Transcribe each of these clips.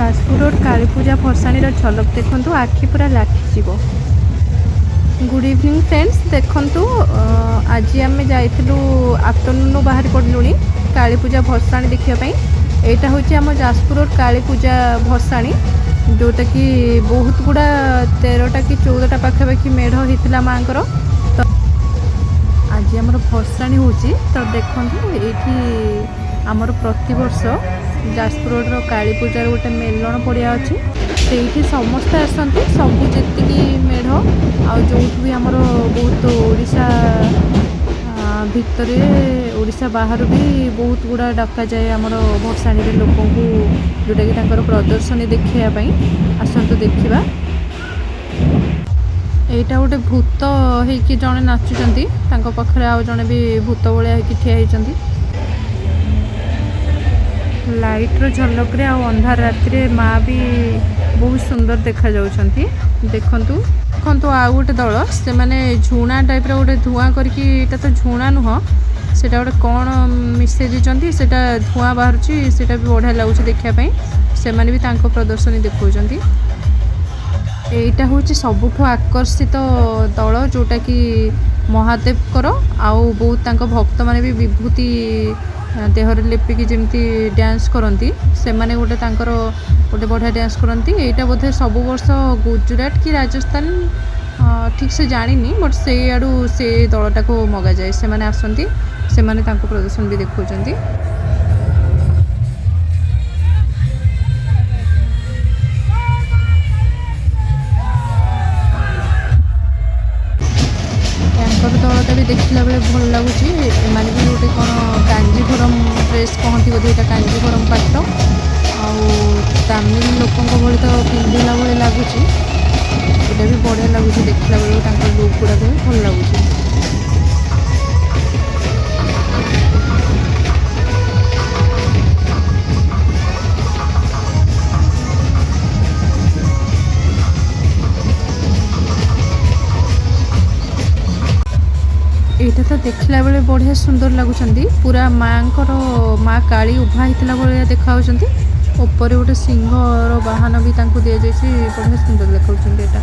Jajpur road Kali Puja ଭସାଣିର ଝଲକ ଦେଖନ୍ତୁ, ଆଖି ପୁରା ଲାଖିଯିବ। Good evening friends. ଦେଖନ୍ତୁ, ଆଜି ଆମେ ଯାଇଥିଲୁ, ଆଫ୍ଟରନୁନ୍ରୁ ବାହାରି ପଡ଼ିଲୁଣି କାଳୀପୂଜା ଭସାଣି ଦେଖିବା ପାଇଁ। ଏଇଟା ହେଉଛି ଆମ ଯାଜପୁର ରୋଡ଼ କାଳୀପୂଜା ଭସାଣି, ଯେଉଁଟାକି ବହୁତ ଗୁଡ଼ା 13ଟା କି 14ଟା ପାଖାପାଖି ମେଢ଼ ହେଇଥିଲା ମାଆଙ୍କର। ତ ଆଜି ଆମର ଭସାଣି ହେଉଛି। ତ ଦେଖନ୍ତୁ, ଏଇଠି ଆମର ପ୍ରତିବର୍ଷ ଯାଜପୁର ରୋଡ଼ର କାଳୀ ପୂଜାର ଗୋଟେ ମେଲଣ ପଡ଼ିଆ ଅଛି। ସେଇଠି ସମସ୍ତେ ଆସନ୍ତି, ସବୁ ଯେତିକି ମେଢ଼ ଆଉ ଯେଉଁଠୁ ବି ଆମର ବହୁତ ଓଡ଼ିଶା ଭିତରେ, ଓଡ଼ିଶା ବାହାରୁ ବି ବହୁତ ଗୁଡ଼ା ଡକାଯାଏ ଆମର ଭସାଣିରେ ଲୋକଙ୍କୁ, ଯେଉଁଟାକି ତାଙ୍କର ପ୍ରଦର୍ଶନୀ ଦେଖିବା ପାଇଁ। ଆସନ୍ତୁ ଦେଖିବା। ଏଇଟା ଗୋଟେ ଭୂତ ହେଇକି ଜଣେ ନାଚୁଛନ୍ତି। ତାଙ୍କ ପାଖରେ ଆଉ ଜଣେ ବି ଭୂତ ଭଳିଆ ହେଇକି ଠିଆ ହେଇଛନ୍ତି। ଲାଇଟ୍ର ଝଲକରେ ଆଉ ଅନ୍ଧାର ରାତିରେ ମା ବି ବହୁତ ସୁନ୍ଦର ଦେଖାଯାଉଛନ୍ତି। ଦେଖନ୍ତୁ, ଦେଖନ୍ତୁ, ଆଉ ଗୋଟେ ଦଳ, ସେମାନେ ଝୁଣା ଟାଇପ୍ର ଗୋଟେ ଧୂଆଁ କରିକି, ଏଇଟା ତ ଝୁଣା ନୁହଁ, ସେଇଟା ଗୋଟେ କ'ଣ ମିଶାଇ ଦେଇଛନ୍ତି, ସେଇଟା ଧୂଆଁ ବାହାରୁଛି। ସେଇଟା ବି ବଢ଼ିଆ ଲାଗୁଛି ଦେଖିବା ପାଇଁ। ସେମାନେ ବି ତାଙ୍କ ପ୍ରଦର୍ଶନୀ ଦେଖାଉଛନ୍ତି। ଏଇଟା ହେଉଛି ସବୁଠୁ ଆକର୍ଷିତ ଦଳ, ଯେଉଁଟାକି ମହାଦେବଙ୍କର, ଆଉ ବହୁତ ତାଙ୍କ ଭକ୍ତମାନେ ବି ବିଭୂତି ଦେହରେ ଲେପିକି ଯେମିତି ଡ୍ୟାନ୍ସ କରନ୍ତି, ସେମାନେ ଗୋଟେ ତାଙ୍କର ଗୋଟେ ବଢ଼ିଆ ଡ୍ୟାନ୍ସ କରନ୍ତି। ଏଇଟା ବୋଧେ ସବୁ ବର୍ଷ ଗୁଜୁରାଟ କି ରାଜସ୍ଥାନ, ଠିକ୍ ସେ ଜାଣିନି, ବଟ୍ ସେଇଆଡ଼ୁ ସେ ଦଳଟାକୁ ମଗାଯାଏ। ସେମାନେ ଆସନ୍ତି, ସେମାନେ ତାଙ୍କ ପ୍ରଦର୍ଶନ ବି ଦେଖାଉଛନ୍ତି। ୟାଙ୍କର ଦଳଟା ବି ଦେଖିଲା ବେଳେ ଭଲ ଲାଗୁଛି। ଏମାନେ ବି ଗୋଟେ କ'ଣ କାଞ୍ଜିଭରମ ଡ୍ରେସ୍ କହନ୍ତି ବୋଧେ, ଏଇଟା କାଞ୍ଜିଭରମ ପାଟ ଆଉ ତାମିଲ ଲୋକଙ୍କ ଭଳି ତ ପିନ୍ଧିଲା ଭଳି ଲାଗୁଛି। ଏଇଟା ବି ବଢ଼ିଆ ଲାଗୁଛି ଦେଖିଲା ବେଳକୁ। ତାଙ୍କ ଲୁକ୍ ଗୁଡ଼ାକ ବି ଭଲ ଲାଗୁଛି। ଏଇଟା ତ ଦେଖିଲା ବେଳେ ବଢ଼ିଆ ସୁନ୍ଦର ଲାଗୁଛନ୍ତି। ପୁରା ମାଙ୍କର, ମା କାଳୀ ଉଭା ହେଇଥିଲା ଭଳିଆ ଦେଖାଯାଉଛନ୍ତି। ଉପରେ ଗୋଟେ ସିଂହର ବାହନ ବି ତାଙ୍କୁ ଦିଆଯାଇଛି। ବଢ଼ିଆ ସୁନ୍ଦର ଦେଖାଉଛନ୍ତି ଏଇଟା।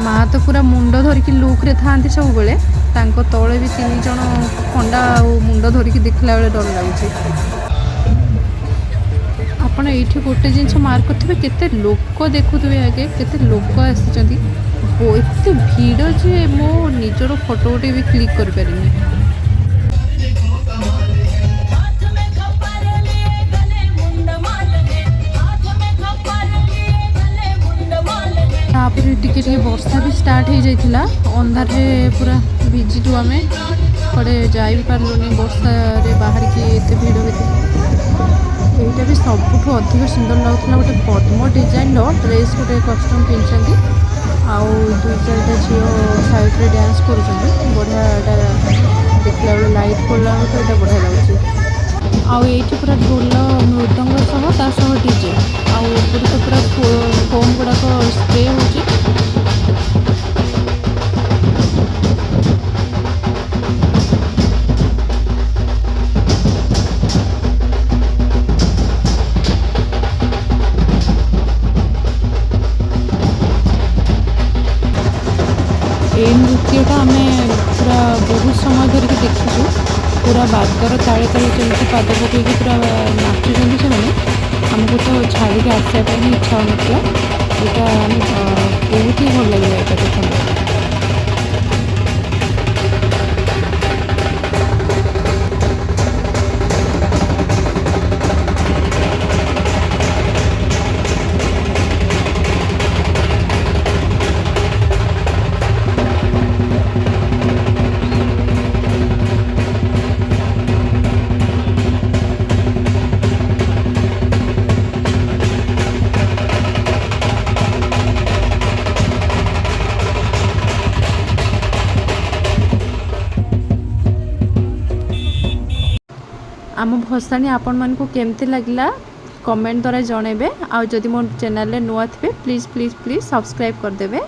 ମା ତ ପୁରା ମୁଣ୍ଡ ଧରିକି ଲୁକ୍ରେ ଥାଆନ୍ତି ସବୁବେଳେ। ତାଙ୍କ ତଳେ ବି ତିନି ଜଣ ଖଣ୍ଡା ଆଉ ମୁଣ୍ଡ ଧରିକି ଦେଖିଲା ବେଳେ ଡର ଲାଗୁଛି। ଆପଣ ଏଇଠି ଗୋଟେ ଜିନିଷ ମାର୍କ କରିଥିବେ, କେତେ ଲୋକ ଦେଖୁଥିବେ ଆଗେ, କେତେ ଲୋକ ଆସିଛନ୍ତି। ଏତେ ଭିଡ଼ ଯେ ମୁଁ ନିଜର ଫଟୋ ଗୋଟେ ବି କ୍ଲିକ୍ କରିପାରିନି। हाथ में खप्पर लिए गले मुंडमाल है, हाथ में खप्पर लिए गले मुंडमाल है। ତାପରେ ଟିକେ ଟିକେ ବର୍ଷା ବି ଷ୍ଟାର୍ଟ ହେଇଯାଇଥିଲା। ଅନ୍ଧାରରେ ପୁରା ଭିଜିଲୁ ଆମେ, କୁଆଡ଼େ ଯାଇ ବି ପାରିଲୁନି ବର୍ଷାରେ ବାହାରିକି ଏତେ ଭିଡ଼ ଭିତରେ। ଏଇଟା ବି ସବୁଠୁ ଅଧିକ ସୁନ୍ଦର ଲାଗୁଥିଲା। ଗୋଟେ ପଦ୍ମ ଡିଜାଇନର ଡ୍ରେସ୍, ଗୋଟେ କଷ୍ଟ୍ୟୁମ୍ ପିନ୍ଧିଛନ୍ତି ଆଉ ଦୁଇ ଚାରିଟା ଝିଅ ସାଇଡ଼୍ରେ ଡ୍ୟାନ୍ସ କରୁଛନ୍ତି। ବଢ଼ିଆ ଏଇଟା ଦେଖିଲା ବେଳେ। ଲାଇଟ୍ ପଡ଼ିଲା ବେଳକୁ ତ ଏଇଟା ବଢ଼ିଆ ଲାଗୁଛି। ଆଉ ଏଇଠି ପୁରା ଢୋଲ ମୃଦଙ୍ଗ ସହ, ତା ସହ ଡିଜେ, ଆଉ ଉପରେ ତ ପୁରା ଫୋମ୍ ଗୁଡ଼ାକ ସ୍ପ୍ରେ ହେଉଛି। ଏଇ ନୃତ୍ୟଟା ଆମେ ପୁରା ବହୁତ ସମୟ ଧରିକି ଦେଖିଛୁ। ପୁରା ବାଦର ତାଳେ ତାଳେ ଯେମିତି ପାଦ ପକେଇକି ପୁରା ନାଚୁଛନ୍ତି ସେମାନେ, ଆମକୁ ତ ଛାଡ଼ିକି ଆସିବା ପାଇଁ ହିଁ ଇଚ୍ଛା ହେଉନଥିଲା। ଏଇଟା ଆମେ ବହୁତ ହିଁ ଭଲ ଲାଗିଲା ଏଇଟା। ଦେଖନ୍ତୁ। ଆମ ଭସାଣି ଆପଣମାନଙ୍କୁ କେମିତି ଲାଗିଲା, କମେଣ୍ଟ ଦ୍ୱାରା ଜଣାଇବେ। ଆଉ ଯଦି ମୋ ଚ୍ୟାନେଲରେ ନୂଆ ଥିବେ, ପ୍ଲିଜ୍ ପ୍ଲିଜ୍ ପ୍ଲିଜ୍ ସବସ୍କ୍ରାଇବ୍ କରିଦେବେ।